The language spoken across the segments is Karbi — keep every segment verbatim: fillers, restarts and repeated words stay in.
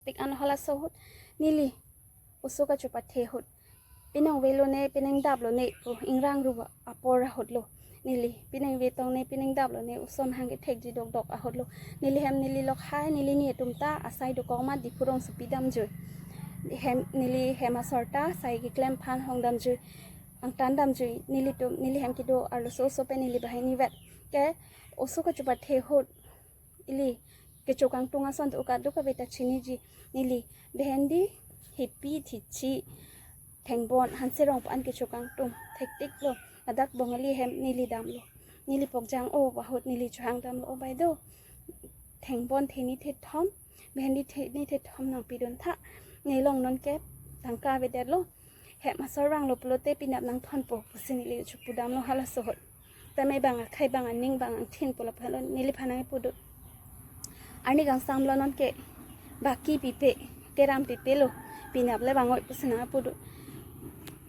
Tik an halaso ahut neli oso kachopathe ahut, pinong velo ne, pinong dap lo ne pu ingrang ru apor ahut lo. Neli pinong ve tong ne, pinong dap lo ne, oso amahang kethekji dokdok ahut lo. Neli hem neli lokhai, neli ni atum ta asai dokok ma Diphu rongsopi damjui. Hem neli hem asor ta asai keklem aphan hong damjui, angtan damjui. Nelitum, neli hem kedo arloso oso pen neli banghini vet. Ke oso kachopathe ahut ili kecho kangtung ason tu kadokave ta chiniji. Neli Behendi, Hepi, Thichi, Thengbon, Hanserong pu an kecho kangtung thektik lo. Ladak Bongali hem neli damlo. Neli pokjang o ahut neli chohang damlo, "O bai do, Thengbon theni thethom, Behendi theni thethom nangpidun tha. Ne along non ke tangka avedet lo. Hem asor vanglo pulote pinap nangthonpo," pusi neli chopudamlo halaso ahut. Tame bang akhei, bang aning, bang angthin pu lapulo, neliphan nangpudun. Arni kangsam lo non ke, baki pipe, keram pipe lo, pinap le bang oi pusi nangpudun.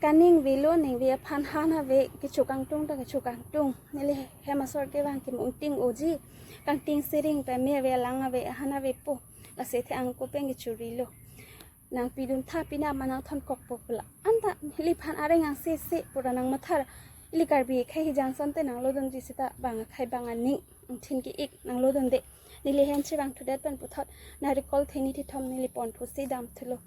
Kaning velo, ning ve aphan han ave, kecho kangtung ta kecho kangtung. Neli hem asor kevang ke mungting oji, kangting sering pame ave, lang ave, han avepo. Lasi the angko pen kechorilo. Nangpidun tha, pinap ma nangthonkokpo pu la. Anta neliphan areng angsese pura nangmathar. Ili Karbi akhei hijang asonte nanglodunji seta bang akhei bang aning, angthin ke-ik nanglodunde. Neli hem chevang thudet pen puthot narikol theni thethom neli pon thusi damthulo.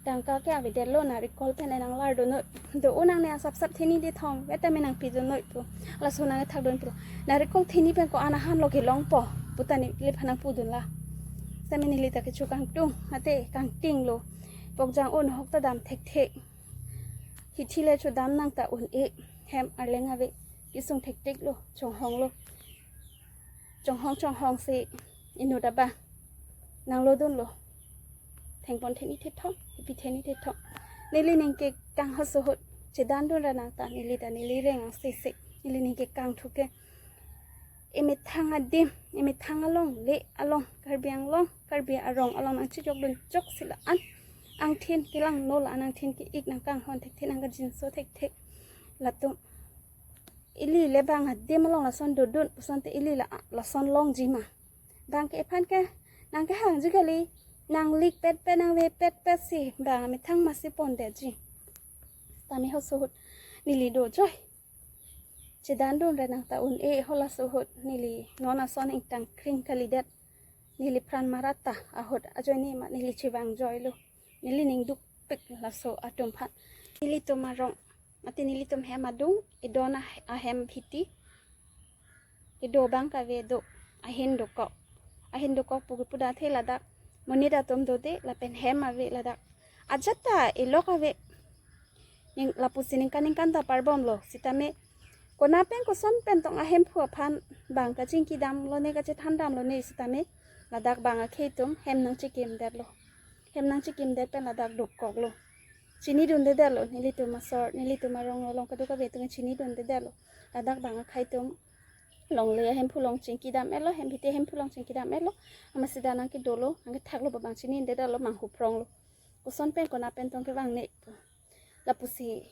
Tangka ke avedet lo, narikol pen nanglardun noi. "Do-o, nangne asapsap theni thethom vet tame nangpidun noi," pu. Laso nangthakdun pulo. "Narikol theni pen ko-an ahan lo kelongpo?" puta neliphan nangpudun la. Sitame neli ta kecho kangtung, ate kangting lo. Pokjang o, nohok ta dam thekthe. Hithi le chodam nang ta un-e. Hem arleng ave, kesung thektik lo, chonghong lo. Chonghong chonghong si inut abang nanglodunlo. Thengbon theni thethom, Hepi theni thethom. Neli ning kekang halaso ahut, chedandun ra nang ta, neli ta neli reng angsese. Neli ning kekang thu ke, emethang adim, emethang alongle along, Karbi Anglong, Karbi arong along nangchejokdun chok si la-an. Angthin kelangno la-an, angthin ke-ik, nangkanghon thekthe, nangkajinso thekthe. Latum ili le bang adim along lason dodun, puson te ili la, lason longji ma? Bang ke ephan ke nangkehangji kali, nanglik petpet, nangve petpet si bang amethang masi pondetji. Tame halaso ahut neli dojoi. Chedandun ra nang ta un-e, halaso ahut neli non ason ingtang kring kalidet. Neliphan marat ta ahut ajoine ma neli chevangjoilo. Neli ning dukpik laso atum aphan. Nelitum arong, mate nelitum hem adung, edon ah-, ahem phiti. Kedo bang kave do, ahin dokok. Ahin dokok pu kepu dathe ladak monit atum dode, lapen hem ave ladak. Ajat ta elok ave. Ning lapusi ningkan ningkan ta parbomlo. Sitame kona pen koson pen tong ahemphu aphan bang kachingki damlo ne, kachethan damlo ne, sitame ladak bang akhei atum hem nangchekimdetlo. Hem nangchekimdet pen ladak dokoklo. Chinidundedetlo, nelitum asor, nelitum arong along kadokave atum chinidundedetlo. Ladak bang akhei atum longle ahemphu along chingki dam-etlo, hem phiti ahemphu along chingki dam-etlo. Amatsi dak nangkedolo, nangkethaklo, ba bang chinidetlo, manghu pronglo. Koson pen kona pen tong kevangne pu. Lapusi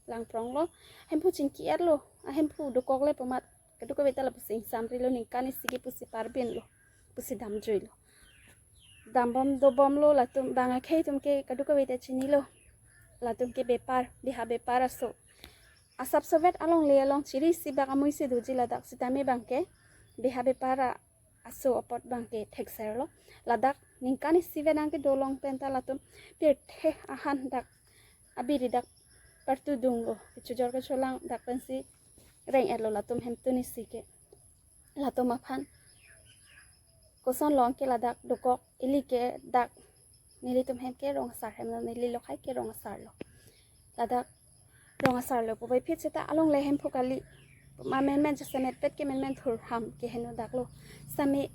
lang pronglo, hemphu chingki-etlo, ahemphu dokok le pu amat kadokave ta lapusi ingsamrilo, ningkan isi ke pusi parbinlo, pusi damjuilo. Dambom dobomlo, latum bang akhei atum ke kadokave ta chinilo. Latum ke bepar, beha bepar aso. Asapsovet alongle along chiri isi bak amuisi doji ladak, sitame bang ke beha bepar a-, aso apot bang ke thekserlo. Ladak ningkan isi vet nangkedo along pen ta latum pirthe ahan dak, abiri dak partu dunglo. Kechojor kecholang dak pensi reng-etlo latum hemtun isi ke. Latum aphan koson long ke ladak dokok, ili ke dak, nelitum hem ke rong asar hemlo, neli lokhai ke rong asarlo. Ladak rong asarlo pu baiphit seta alongle hemphu kali. Ma menmen jasemet pet ke menmen thurham ke heno daklo. Sitame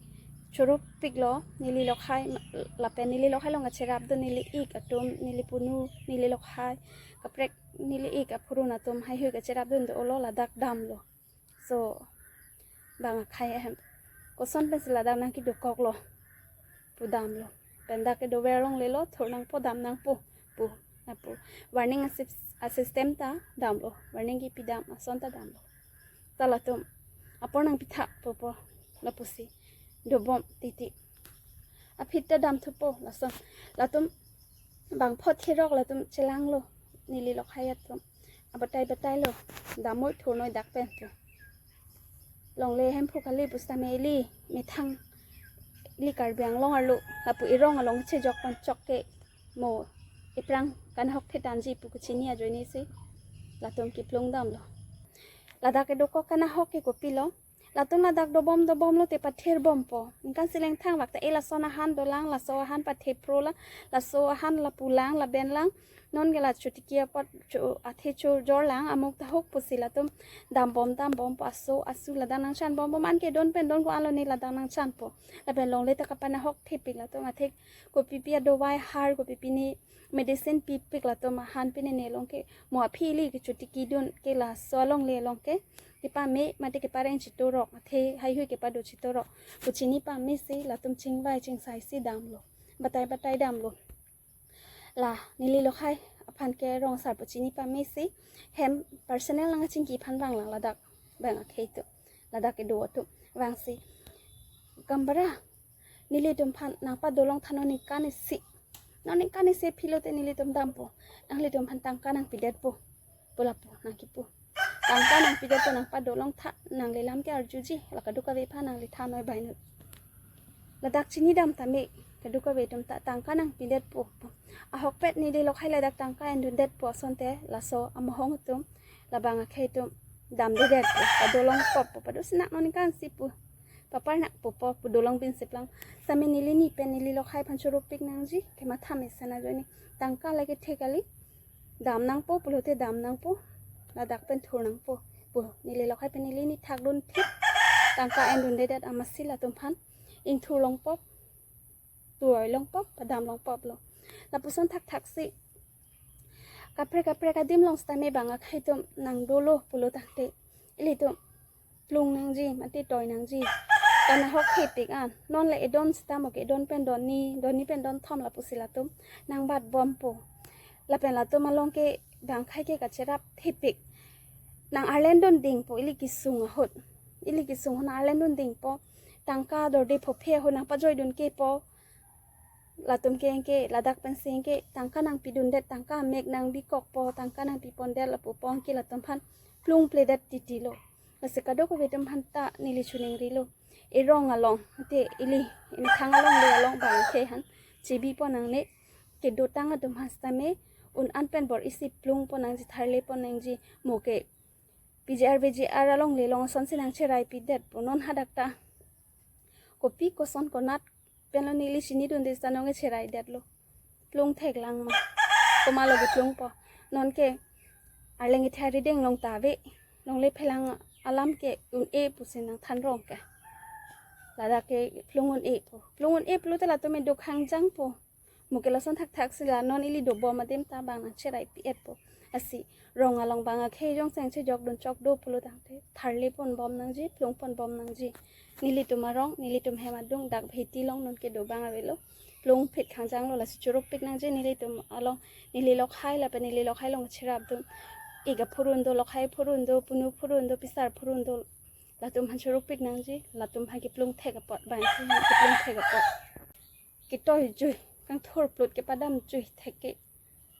chorupiklo, neli lokhai lapen neli lokhai along kacherapdun neli ik atum, neli punu, neli lokhai, kaprek neli ik aphurun atum haihui kacherapdun dolo, ladak damlo. So bang akhei ahem, koson pensi ladak nangkedokoklo pu damlo. Pen dak kedover longlelo, thur nangpo, dam nangpo pu, lapu warning a-sys-, a-system ta damlo, warning kepi dam ason ta damlo. Ta latum apor nangpitha pupo, lapusi dobom titi. Aphi ta damthupo lason. Latum bangpho therok latum chelanglo. Neli lokhai atum abatai batailo. Damnoi thurnoi dak pen pu. Longle hemphu kali pusitame ili methang, ili Karbi Anglong arlo lapu erong along chejok ponchok ke mo ephrang kanahok thetangji pu kachini ajoinesi latum keplung damlo. Ladak kedo ko kanahok ke kopilo? Latum ladak dobom dobomlo te pather bompo. Ningkan seleng thang vak ta e lason ahan dolang, laso ahan pathe prolang, laso ahan lapulang, labenlang. Non ke la chotiki apot cho athe chojorlang, amuk tahuk pusi latum dambom dambompo, aso asu ladak nangchanbompo, man ke don pen don ko-an lo ne ladak nangchanpo. Lapen longle ta kapanahok thepik latum, athe kopipi adovai har, kopipi ne medicine pipik latum ahan pine ne along ke, mo aphi ili ke chotiki dun ke laso alongle along ke kepame mate kepareng chitorok, athe haihui kepado chitorok pu chini pamesi latum chingvai chingsaisi damlo, batai batai damlo. La neli lokhai aphan ke rong asar pu chini pamesi hem personal nangchingki aphan vanglang ladak bang akhei atum, ladak kedo atum vangsi, "Gaonbura, nelitum aphan nangpadolong tha, non ningkan isi, non ningkan isi aphi lote nelitum dampo. Nanglitum aphan tangka nangpidetpo," pu lapu nangkipu. "Tangka nangpidetpo, nangpadolong tha, nangli lam ke arjuji, la kadokave aphan nangli thanoi bainoi. Ladak chini dam tame, kadokave atum ta tangka nangpidetpo." Ahokpet neli lokhai ladak tangka endundetpo asonte laso amohong atum, labang akhei atum damdedetpo, "Padolongpo," pu, "Pado sinak, non ningkan isi," pu, "Papar nakpo," pu, "Pu dolong bin siplang." Sitame neli ni pen neli lokhai aphan chorupik nangji, kematha mesen ajoine. Tangka lake the kali, dam nangpo pulote dam nangpo, ladak pen thur nangpo pu neli lokhai pen neli ni thakdun thip, tangka endundedet amatsi latum aphan ingthur longpo, tuoi longpo, padam longpo lo. Lapuson thakthaksi kaprek kaprek adim along sitame bang akhei atum nangdolo pulo tangte, ilitum plung nangji mate toi nangji. Kanahok thepik an. Non le edon sitame ke edon pen don ni, don ni pen don thom lapusi latum nangbatbompo. Lapen latum along ke bang akhei ke kacherap thepik. Nang arleng dun dingpo, ili kesung ahut. Ili kesung ahut nang arleng dun dingpo. Tangka dorde phophe ahut nangpajoi dun kepo. Latum ke anke ladak pensi anke tangka nangpidundet, tangka amek nangbikokpo, tangka nangpipondet lapu pu anke latum aphan plungpledet titi lo. Lasi kadokave atum aphan ta neli chiningrilo. Erong along, te ili, emethang alongle along bang akhei aphan chebipon nangne, kedotang atum aphan sitame un-an pen bor-isi plungpon nangji, tharlepon nangji, mo ke P G R, V G R alongle along asonsi nangcheraipidetpo. Non hadak ta kopi koson konat penlo neli chinidunde sita nonke cheraidetlo. Plung theklang ma. Komatlo keplungpo. Non ke arleng kethe arideng along ta ave. Longle phelang alam ke un-e pusi nangthan rong ke. Ladak ke plung un-epo. Plung un-e pulote latum edo khangjangpo. Mo ke lason thakthaksi la non ili dobom adim ta bang nangcheraipi-etpo. Lasi rong along bang akhei jongsi nangchejok dun chok do pulo tangte tharlepon bom nangji, plungpon bom nangji. Nelitum arong, nelitum hem adung dak Bheti along non kedo bang avelo. Plungphit khangjanglo, lasi chorupik nangji nelitum along, neli lokhai lapen neli lokhai along cherapdun. Ik aphurun do, lokhai aphurun do, punu aphurun do, pisar aphurun do. Latum aphan chorupik nangji, latum aphan keplung thek apot, bang si aphan keplung thek apot. Ketoi jui, kangthur plut kepadam jui thek ke.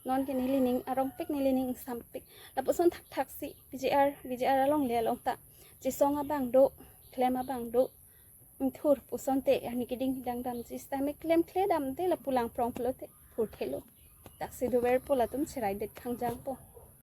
Non ke neli ning arongpik, neli ning ingsampik. Lapuson thakthaksi P G R, V G R alongle along ta chesong abang do, klem abang do. Ingthur pu asonte, arni keding dang damji sitame klemkle damde, lapu langprong pulote phurthelo. Daksi doverpo, latum cheraidet khangjangpo.